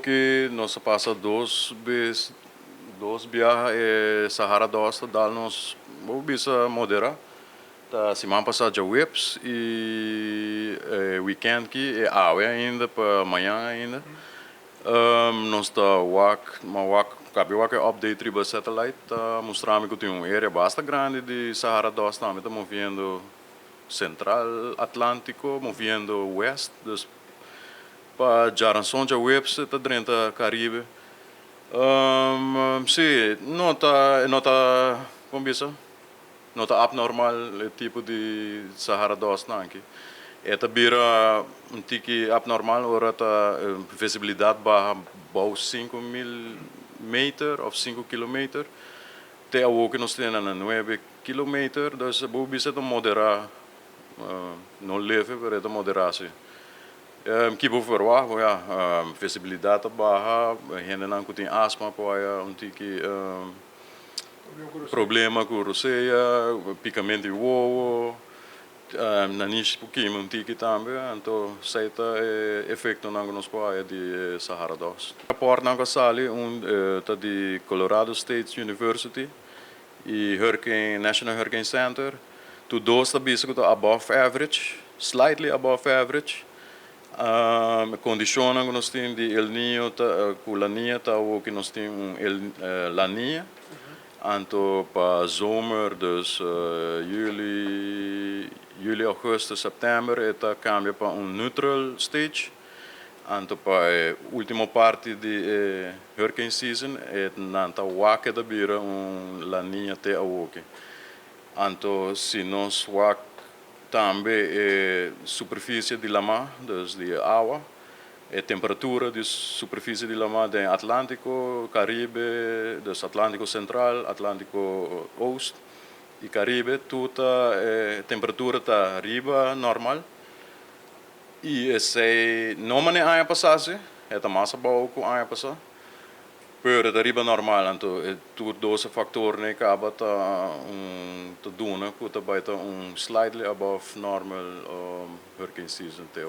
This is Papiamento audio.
Awoki nos a pasa dos bes, dos biaha e Sahara Dust a dal nos, bo bisa modera. Ta siman pasa djaweps y e weekend ki e awe ainda pa mañan ainda. Nos ta wak, ma wak, kabi wak e update riba satellite ta mustra mi ku tin un area basta grandi di Sahara Dust tambe ta moviendo Central Atlantico, moviendo west, dus pa djaranson djaweps ta drenta Caribe. Si, no ta, no ta, kon bisa? No ta abnormal e tipo di Sahara Dust nan aki. E ta bira un tiki abnormal ora ta visibilidad baha bou 5000 meter of 5 kilometer. Te awo ku nos tin na 9 kilometer, dus bo bisa ta modera, no leve, pero ta modera si. Ki bo verwacht? Ja, visibilidad ta baha, hendenan ku tin asma por haya un tiki problema ku rosea, pikamento di wowo, nanishi por kima un tiki tambe, anto esei ta e efektonan ku nos por haya di Sahara Dust. Rapòrtnan ku a sali un ta di Colorado State University i National Hurricane Center. Tur dos ta bisa ku ta above average, slightly above average. Kondishonnan ku nos tin di El Niño ta, ku La Niña, ta ku nos tin un La Niña. Anto pa zomer, dus juli, juli, augustus, september, e ta kambia pa un neutral stage. Anto pa e último parti di hurricane season, e nan ta wak ta bira un La Niña te awoki. Anto si nos wak tambe e superfisie di lama, dus di awa, e temperatura di superfisie di lama den Atlántiko, Karibe, dus Atlántiko Sentral, Atlántiko Oost i Karibe, tur ta temperatura ta riba normal. I esei no manera aña pasá si, e ta mas abou ku aña pasá. Pero ta riba normal, anto tur dos faktornan kaba ta un ta duna ku ta bai ta un slightly above normal hurricane season te.